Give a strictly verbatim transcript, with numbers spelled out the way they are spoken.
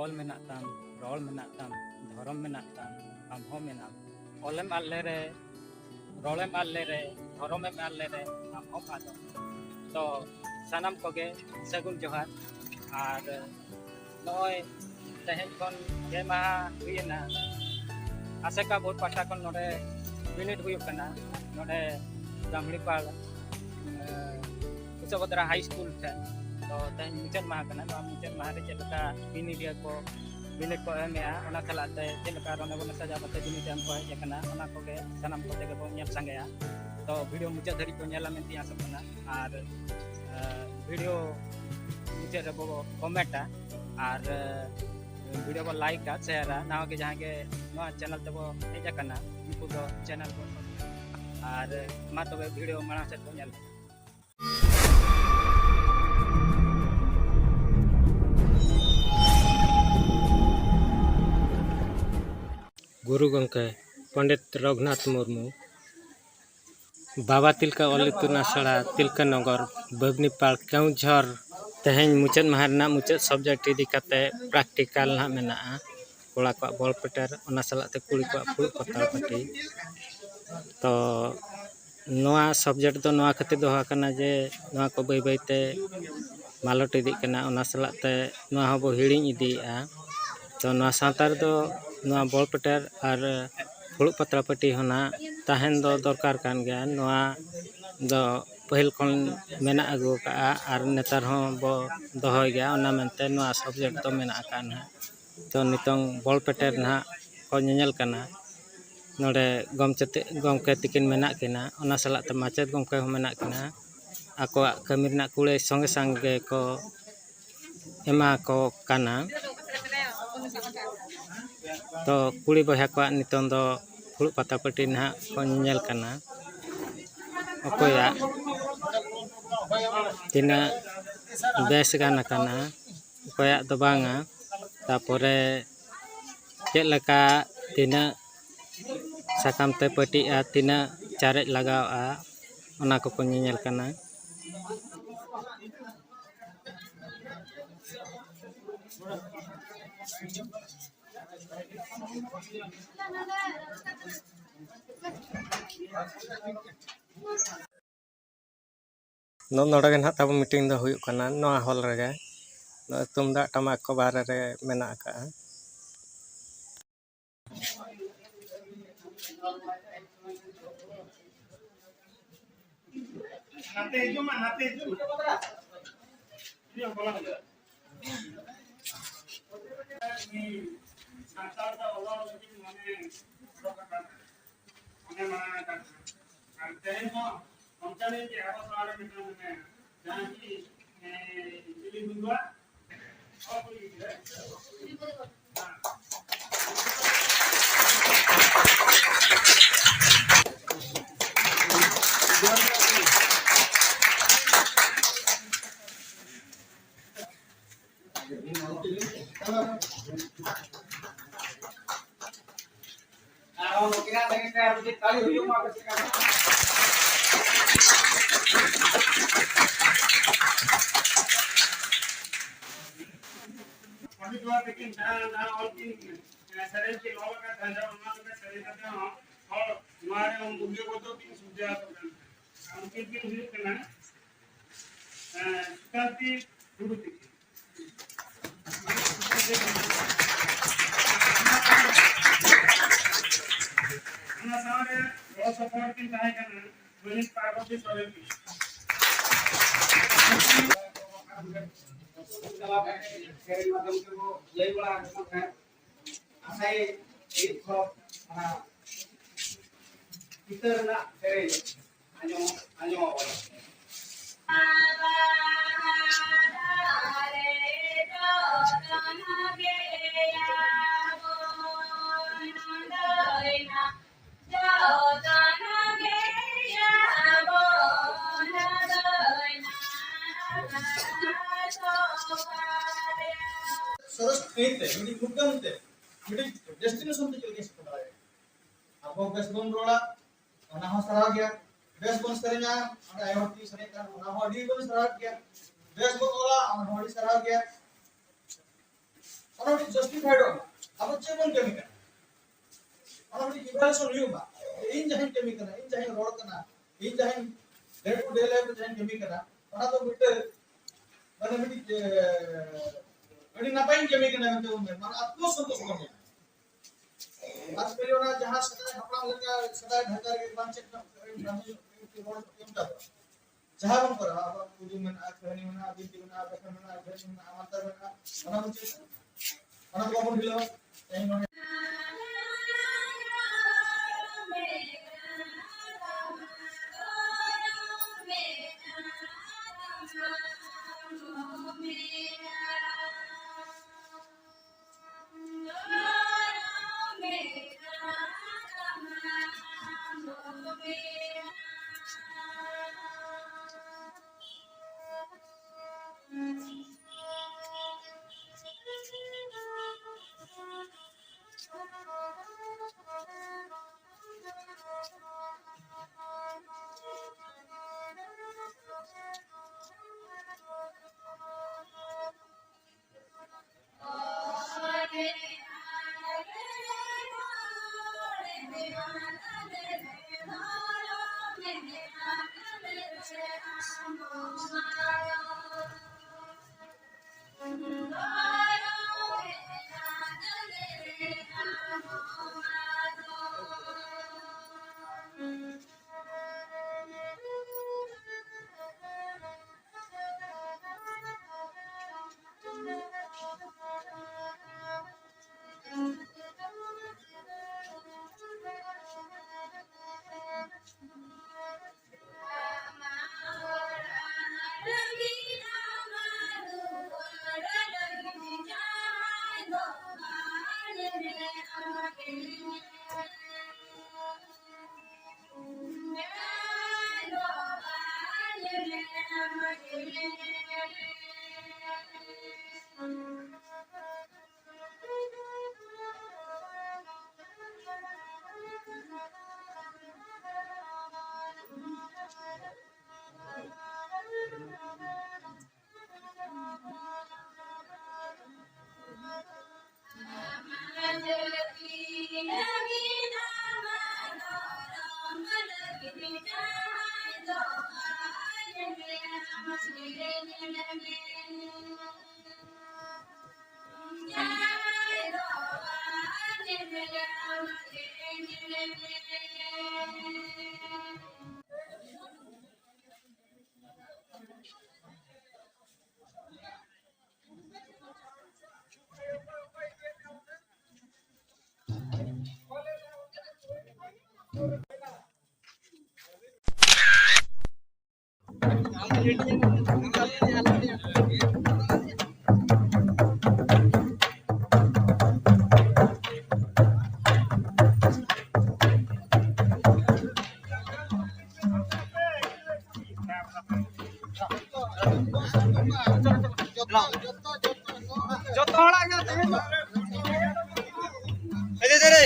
ᱚᱞ ᱢᱮᱱᱟᱜ ᱛᱟᱢ, ᱨᱚᱲ ᱢᱮᱱᱟᱜ ᱛᱟᱢ, ᱫᱷᱚᱨᱚᱢ ᱢᱮᱱᱟᱜ ᱛᱟᱢ, ᱟᱢ ᱦᱚᱸ ᱢᱮᱱᱟᱢ᱾ ᱚᱞᱮᱢ ᱟᱫ ᱞᱮᱨᱮ, ᱨᱚᱲᱮᱢ ᱟᱫ ᱞᱮᱨᱮ, ᱫᱷᱚᱨᱚᱢᱮᱢ ᱟᱫ ᱞᱮᱨᱮ, ᱟᱢ ᱦᱚᱸᱢ ᱟᱫᱚᱜ᱾ ᱛᱚ ᱥᱟᱱᱟᱢ ᱠᱚᱜᱮ ᱥᱟᱹᱜᱩᱱ ᱡᱚᱦᱟᱨ᱾ ᱟᱨ ᱱᱚᱜᱼᱚᱭ ᱛᱮᱦᱮᱧ ᱠᱷᱚᱱ ᱯᱮ ᱢᱟᱦᱟ ᱦᱩᱭᱮᱱᱟ, ᱟᱥᱮᱠᱟ ᱵᱳᱨᱰ ᱯᱟᱦᱴᱟ ᱠᱷᱚᱱ ᱱᱚᱰᱮ ᱵᱤᱱᱤᱰ ᱦᱩᱭᱩᱜ ᱠᱟᱱᱟ, ᱱᱚᱰᱮ ᱡᱟᱢᱲᱤᱯᱟᱲ, ᱮᱸ, ᱠᱩᱥᱟᱵᱚᱫᱽᱨᱟ ᱦᱟᱭ ᱥᱠᱩᱞ ᱴᱷᱮᱱ᱾ ᱛᱚ ᱛᱮᱦᱮᱧ ᱢᱩᱪᱟᱹᱫ ᱢᱟᱦᱟ ᱠᱟᱱᱟ᱾ ᱱᱚᱣᱟ ᱢᱩᱪᱟᱹᱫ ᱢᱟᱦᱟ ᱨᱮ ᱪᱮᱫ ᱞᱮᱠᱟ ᱵᱤᱱᱤᱰᱤᱭᱟᱹ ᱠᱚ ᱵᱤᱱᱤᱰ ᱠᱚ ᱮᱢᱮᱜᱼᱟ, ᱚᱱᱟ ᱥᱟᱞᱟᱜ ᱛᱮ ᱪᱮᱫ ᱞᱮᱠᱟ ᱨᱚᱱᱮ ᱵᱚᱱᱮ ᱥᱟᱡᱟᱣ ᱠᱟᱛᱮ ᱵᱤᱱᱤᱰ ᱮᱢ ᱠᱚ ᱦᱮᱡ ᱟᱠᱟᱱᱟ, ᱚᱱᱟ ᱠᱚᱜᱮ ᱥᱟᱱᱟᱢ ᱠᱚᱛᱮ ᱜᱮᱵᱚᱱ ᱧᱮᱞ ᱥᱟᱸᱜᱮᱭᱟ᱾ ᱛᱚ ᱵᱷᱤᱰᱤᱭᱳ ᱢᱩᱪᱟᱹᱫ ᱫᱷᱟᱹᱨᱤᱡ ᱠᱚ ᱧᱮᱞᱟ ᱢᱮᱱᱛᱮ ᱟᱥᱚᱜ ᱠᱟᱱᱟ᱾ ᱟᱨ, ᱮᱸ, ᱵᱷᱤᱰᱤᱭᱳ ᱢᱩᱪᱟᱹᱫ ᱨᱮᱵᱚ ᱠᱚᱢᱮᱱᱴᱟ ᱟᱨ, ᱮᱸ, ᱵᱷᱤᱰᱤᱭᱳ ᱵᱚ ᱞᱟᱭᱤᱠᱟ, ᱥᱮᱭᱟᱨᱟ᱾ ᱱᱟᱣᱟ ᱜᱮ ᱡᱟᱦᱟᱸ ᱜᱮ ᱱᱚᱣᱟ ᱪᱮᱱᱮᱞ ᱛᱮᱵᱚ ᱦᱮᱡ ᱟᱠᱟᱱᱟ, ᱩᱱᱠᱩ ᱫᱚ ᱪᱮᱱᱮᱞ ᱵᱚ ᱥᱟᱵᱥᱠᱨᱟᱭᱤᱵ᱾ ᱟᱨ ᱢᱟ ᱛᱚᱵᱮ ᱵᱷᱤᱰᱤᱭᱳ ᱢᱟᱲᱟᱝ ᱥᱮᱫ ᱵᱚ ᱧᱮᱞ ᱞᱮᱜᱮ᱾ ᱜᱩᱨᱩ ᱜᱚᱢᱠᱮ ᱯᱚᱱᱰᱤᱛ ᱨᱚᱜᱷᱩᱱᱟᱛᱷ ᱢᱩᱨᱢᱩ, ᱵᱟᱵᱟ ᱛᱤᱞᱠᱟᱹ ᱚᱞ ᱤᱛᱩᱱ ᱟᱥᱲᱟ, ᱛᱤᱞᱠᱟᱹ ᱱᱚᱜᱚᱨ, ᱵᱟᱹᱵᱽᱱᱤᱯᱟᱲ, ᱠᱮᱣᱡᱷᱚᱨ᱾ ᱛᱮᱦᱮᱧ ᱢᱩᱪᱟᱹᱫ ᱢᱟᱦᱟ ᱨᱮᱱᱟᱜ ᱢᱩᱪᱟᱹᱫ ᱥᱟᱵᱡᱮᱠᱴ ᱤᱫᱤ ᱠᱟᱛᱮ ᱯᱨᱮᱠᱴᱤᱠᱟᱞ ᱱᱟᱦᱟᱜ ᱢᱮᱱᱟᱜᱼᱟ᱾ ᱠᱚᱲᱟ ᱠᱚᱣᱟᱜ ᱵᱚᱞ ᱯᱮᱴᱮᱨ, ᱚᱱᱟ ᱥᱟᱞᱟᱜ ᱛᱮ ᱠᱩᱲᱤ ᱠᱚᱣᱟᱜ ᱯᱷᱩᱲᱩᱜ ᱯᱟᱛᱲᱟ ᱯᱟᱹᱴᱤ᱾ ᱛᱚ ᱱᱚᱣᱟ ᱥᱟᱵᱡᱮᱠᱴ ᱫᱚ ᱱᱚᱣᱟ ᱠᱷᱟᱹᱛᱤᱨ ᱫᱚᱦᱚ ᱟᱠᱟᱱᱟ ᱡᱮ ᱱᱚᱣᱟ ᱠᱚ ᱵᱟᱹᱭ ᱵᱟᱹᱭ ᱛᱮ ᱢᱟᱞᱚᱴ ᱤᱫᱤᱜ ᱠᱟᱱᱟ, ᱚᱱᱟ ᱥᱟᱞᱟᱜ ᱛᱮ ᱱᱚᱣᱟ ᱦᱚᱸᱵᱚ ᱦᱤᱲᱤᱧ ᱤᱫᱤᱭᱮᱫᱼᱟ᱾ ᱛᱚ ᱱᱚᱣᱟ ᱥᱟᱶᱛᱟ ᱨᱮᱫᱚ ᱱᱚᱣᱟ ᱵᱚᱞ ᱯᱮᱴᱮᱨ ᱟᱨ ᱯᱷᱩᱲᱩᱜ ᱯᱟᱛᱲᱟ ᱯᱟᱹᱴᱤ ᱦᱚᱸ ᱱᱟᱜ ᱛᱟᱦᱮᱱ ᱫᱚ ᱫᱚᱨᱠᱟᱨ ᱠᱟᱱ ᱜᱮᱭᱟ᱾ ᱱᱚᱣᱟ ᱫᱚ ᱯᱟᱹᱦᱤᱞ ᱠᱷᱚᱱ ᱢᱮᱱᱟᱜ ᱟᱹᱜᱩ ᱟᱠᱟᱫᱼᱟ ᱟᱨ ᱱᱮᱛᱟᱨ ᱦᱚᱸ ᱵᱚ ᱫᱚᱦᱚᱭ ᱜᱮᱭᱟ, ᱚᱱᱟ ᱢᱮᱱᱛᱮ ᱱᱚᱣᱟ ᱥᱟᱵᱡᱮᱠᱴ ᱫᱚ ᱢᱮᱱᱟᱜ ᱟᱠᱟᱫᱼᱟ ᱱᱟᱦᱟᱜ᱾ ᱛᱚ ᱱᱤᱛᱚᱝ ᱵᱚᱞ ᱯᱮᱴᱮᱨ ᱱᱟᱦᱟᱜ ᱠᱚ ᱧᱮᱧᱮᱞ ᱠᱟᱱᱟ᱾ ᱱᱚᱰᱮ ᱜᱚᱢᱠᱮ ᱛᱤ-, ᱜᱚᱢᱠᱮ ᱛᱤᱠᱤᱱ ᱢᱮᱱᱟᱜ ᱠᱤᱱᱟ, ᱚᱱᱟ ᱥᱟᱞᱟᱜ ᱛᱮ ᱢᱟᱪᱮᱫ ᱜᱚᱢᱠᱮ ᱦᱚᱸ ᱢᱮᱱᱟᱜ ᱠᱤᱱᱟ᱾ ᱟᱠᱚᱣᱟᱜ ᱠᱟᱹᱢᱤ ᱨᱮᱱᱟᱜ ᱠᱩᱲᱟᱹᱭ ᱥᱚᱸᱜᱮ ᱥᱟᱝ ᱜᱮᱠᱚ ᱮᱢᱟ ᱠᱚ ᱠᱟᱱᱟ᱾ ᱛᱚ ᱠᱩᱲᱤ ᱵᱚᱭᱦᱟ ᱠᱚᱣᱟᱜ ᱱᱤᱛᱚᱝ ᱫᱚ ᱯᱷᱩᱲᱩᱜ ᱯᱟᱛᱟ ᱯᱟᱹᱴᱤ ᱱᱟᱦᱟᱜ ᱠᱚ ᱧᱮᱧᱮᱞ ᱠᱟᱱᱟ, ᱚᱠᱚᱭᱟᱜ ᱛᱤᱱᱟᱹᱜ ᱵᱮᱥ ᱜᱟᱱ ᱟᱠᱟᱱᱟ, ᱚᱠᱚᱭᱟᱜ ᱫᱚ ᱵᱟᱝᱟ᱾ ᱛᱟᱯᱚᱨᱮ ᱪᱮᱫ ᱞᱮᱠᱟ ᱛᱤᱱᱟᱹᱜ ᱥᱟᱠᱟᱢ ᱛᱮ ᱯᱟᱹᱴᱤᱜᱼᱟ, ᱛᱤᱱᱟᱹᱜ ᱪᱟᱨᱮᱡ ᱞᱟᱜᱟᱣᱼᱟ, ᱚᱱᱟ ᱠᱚᱠᱚ ᱧᱮᱧᱮᱞ ᱠᱟᱱᱟ᱾ ᱱᱚ-, ᱱᱚᱰᱮ ᱜᱮ ᱱᱟᱦᱟᱜ ᱛᱟᱵᱚ meeting ᱫᱚ ᱦᱩᱭᱩᱜ ᱠᱟᱱᱟ, ᱱᱚᱣᱟ hall ᱨᱮᱜᱮ᱾ ᱱᱚᱜᱼᱚᱭ ᱛᱩᱢᱫᱟᱜ ᱴᱟᱢᱟᱠ ᱠᱚ ᱵᱟᱦᱨᱮ ᱨᱮ ᱢᱮᱱᱟᱜ ᱟᱠᱟᱜᱼᱟ᱾ ᱱᱟᱛᱮ ᱦᱤᱡᱩᱜ ᱢᱟ, ᱱᱟᱛᱮ ᱦᱤᱡᱩᱜ ᱢᱟ᱾ ᱥᱟᱱᱛᱟᱲ ᱫᱚ ᱚᱞᱚᱜ ᱞᱟᱹᱜᱤᱫ ᱢᱚᱱᱮ ᱚᱰᱚᱠ ᱟᱠᱟᱱᱟ, ᱢᱚᱱᱮ ᱢᱟᱲᱟᱝ ᱟᱠᱟᱱᱟ᱾ ᱟᱨ ᱛᱮᱦᱮᱧ ᱦᱚᱸ ᱚᱱᱠᱟᱱᱤᱡ ᱜᱮ ᱟᱵᱚ ᱥᱟᱶ ᱨᱮ ᱢᱤᱫᱴᱟᱝ ᱢᱮᱱᱟᱭᱟ, ᱡᱟᱦᱟᱸᱭ ᱠᱤ, ᱮ, ᱪᱤᱞᱤ ᱦᱩᱭᱩᱜᱼᱟ? ᱯᱚᱱᱰᱤᱛ ᱵᱟᱵᱟ ᱛᱟᱹᱠᱤᱱ ᱡᱟᱦᱟᱸ, ᱡᱟᱦᱟᱸ ᱚᱞ ᱠᱤᱱ, ᱮ, ᱥᱮᱨᱮᱧ ᱠᱤᱱ ᱚᱞ ᱟᱠᱟᱫ ᱛᱟᱦᱮᱸᱫ, ᱚᱱᱟ ᱞᱮᱠᱟ ᱥᱮᱨᱮᱧ ᱠᱟᱛᱮ ᱦᱚᱸ ᱦᱚᱲ ᱱᱚᱣᱟ ᱨᱮ ᱢᱩᱞᱞᱚ ᱵᱚᱫᱚᱞ ᱠᱤᱱ ᱥᱤᱨᱡᱟᱹᱣ ᱟᱠᱚ ᱠᱟᱱ ᱛᱟᱦᱮᱸᱫ᱾ ᱟᱨ ᱩᱱᱠᱤᱱ ᱠᱤᱱ ᱦᱩᱭᱩᱜ ᱠᱟᱱᱟ, ᱮ, ᱥᱩᱠᱟᱱᱛᱤ ᱴᱩᱰᱩ ᱛᱟᱹᱠᱤᱱ᱾ ᱚᱱᱟ ᱥᱟᱶᱨᱮ ᱜᱚᱲᱚ ᱥᱚᱯᱚᱦᱚᱫ ᱠᱤᱱ ᱛᱟᱦᱮᱸ ᱠᱟᱱᱟ ᱢᱟᱹᱱᱤᱡ ᱯᱟᱨᱵᱚᱛᱤ ᱥᱚᱨᱮᱱ ᱛᱟᱹᱠᱤᱱ᱾ ᱥᱮᱨᱮᱧ ᱢᱟᱫᱽᱫᱷᱚᱢ ᱛᱮᱵᱚ ᱞᱟᱹᱭ ᱵᱟᱲᱟ ᱟᱠᱚ ᱠᱟᱱ ᱛᱟᱦᱮᱸᱫ᱾ ᱟᱥᱟᱭᱟᱹᱧ ᱱᱤᱛ ᱦᱚᱸ ᱚᱱᱟ ᱪᱤᱛᱟᱹᱨ ᱨᱮᱱᱟᱜ ᱥᱮᱨᱮᱧ ᱟᱸᱡᱚᱢ, ᱟᱸᱡᱚᱢ ᱟᱵᱚᱱ᱾ ᱥᱚᱨᱚᱥ ᱠᱟᱹᱦᱤᱛᱮ, ᱢᱤᱫᱴᱤᱡ ᱢᱩᱫᱽᱫᱟᱹ ᱛᱮ, ᱢᱤᱫᱴᱤᱡ destination ᱛᱮ ᱪᱮᱫ ᱞᱮᱠᱟ ᱥᱮᱴᱮᱨ ᱫᱟᱲᱮᱭᱟᱜᱼᱟ? ᱟᱵᱚ ᱵᱮᱥ ᱵᱚᱱ ᱨᱚᱲᱟ, ᱚᱱᱟ ᱦᱚᱸ ᱥᱟᱨᱦᱟᱣ ᱜᱮᱭᱟ᱾ ᱵᱮᱥ ᱵᱚᱱ ᱥᱮᱨᱮᱧᱟ, ᱚᱸᱰᱮ ᱟᱭᱳ ᱦᱚᱲ ᱛᱮᱜᱮ ᱥᱮᱨᱮᱧ ᱠᱟᱱᱟ, ᱚᱱᱟ ᱦᱚᱸ ᱟᱹᱰᱤ ᱵᱚᱱ ᱥᱟᱨᱦᱟᱣ ᱜᱮᱭᱟ᱾ ᱵᱮᱥ ᱵᱚᱱ ᱚᱞᱟ, ᱚᱱᱟ ᱦᱚᱸ ᱟᱹᱰᱤ ᱥᱟᱨᱦᱟᱣ ᱜᱮᱭᱟ᱾ ᱡᱟᱥᱴᱤᱯᱷᱟᱭᱰᱚᱜ ᱢᱟ᱾ ᱟᱵᱚ ᱪᱮᱫ ᱵᱚᱱ ᱠᱟᱹᱢᱤ ᱠᱟᱱᱟ, ᱚᱱᱟ ᱢᱤᱫᱴᱤᱡ ᱤᱵᱷᱟᱞᱩᱭᱮᱥᱚᱱ ᱦᱩᱭᱩᱜ ᱢᱟ᱾ ᱤᱧ ᱡᱟᱦᱟᱸᱧ ᱠᱟᱹᱢᱤ ᱠᱟᱱᱟ, ᱤᱧ ᱡᱟᱦᱟᱸᱧ ᱨᱚᱲ ᱠᱟᱱᱟ, ᱤᱧ ᱡᱟᱦᱟᱸᱧ ᱰᱮ ᱴᱩ ᱰᱮ ᱞᱟᱭᱤᱯᱷ ᱨᱮ ᱡᱟᱦᱟᱸᱧ ᱠᱟᱹᱢᱤ ᱠᱟᱱᱟ, ᱚᱱᱟ ᱫᱚ ᱢᱤᱫᱴᱟᱹᱝ ᱢᱟᱱᱮ ᱢᱤᱫᱴᱤᱡ ᱟᱹᱰᱤ ᱱᱟᱯᱟᱭᱤᱧ ᱠᱟᱹᱢᱤ ᱠᱟᱱᱟ ᱢᱮᱱᱛᱮ ᱵᱚᱱ ᱢᱮᱱᱟ, ᱢᱟᱱᱮ ᱟᱛᱢᱚ ᱥᱚᱱᱛᱳᱥ ᱵᱚᱱ ᱧᱟᱢᱟ᱾ ᱟᱨ ᱯᱟᱹᱦᱤᱞ ᱚᱱᱟ ᱡᱟᱦᱟᱸ ᱥᱮᱫᱟᱭ ᱦᱟᱯᱲᱟᱢ ᱞᱮᱠᱟ, ᱥᱮᱫᱟᱭ ᱰᱷᱟᱪᱟ ᱨᱮᱜᱮ ᱵᱟᱝ ᱪᱮᱫ ᱠᱟᱱᱟ, ᱨᱚᱲ ᱧᱚᱜ ᱛᱮ ᱚᱱᱠᱟ ᱫᱚ ᱡᱟᱦᱟᱸ ᱵᱚᱱ ᱠᱚᱨᱟᱣᱟ, ᱟᱵᱚᱣᱟᱜ ᱠᱩᱫᱩᱢ ᱢᱮᱱᱟᱜᱼᱟ, ᱠᱟᱹᱦᱱᱤ ᱢᱮᱱᱟᱜᱼᱟ, ᱵᱤᱱᱛᱤ ᱢᱮᱱᱟᱜᱼᱟ, ᱵᱟᱠᱷᱮᱬ ᱢᱮᱱᱟᱜᱼᱟ, ᱠᱟᱹᱦᱱᱤ ᱢᱮᱱᱟᱜᱼᱟ, ᱢᱟᱱᱛᱟᱨ ᱢᱮᱱᱟᱜᱼᱟ, ᱚᱱᱟ ᱵᱚᱱ ᱪᱮᱫᱟ᱾ ᱚᱱᱟ ᱠᱚ ᱵᱟᱵᱚᱱ ᱦᱤᱲᱟᱹᱣᱟ᱾ ᱛᱮᱦᱮᱧ ᱱᱚᱰᱮ ᱡᱚᱛᱚ ᱦᱚᱲᱟᱜ ᱜᱮ ᱛᱮᱦᱮᱧ ᱫᱚ᱾ ᱮ ᱫᱤᱫᱤ ᱨᱮ᱾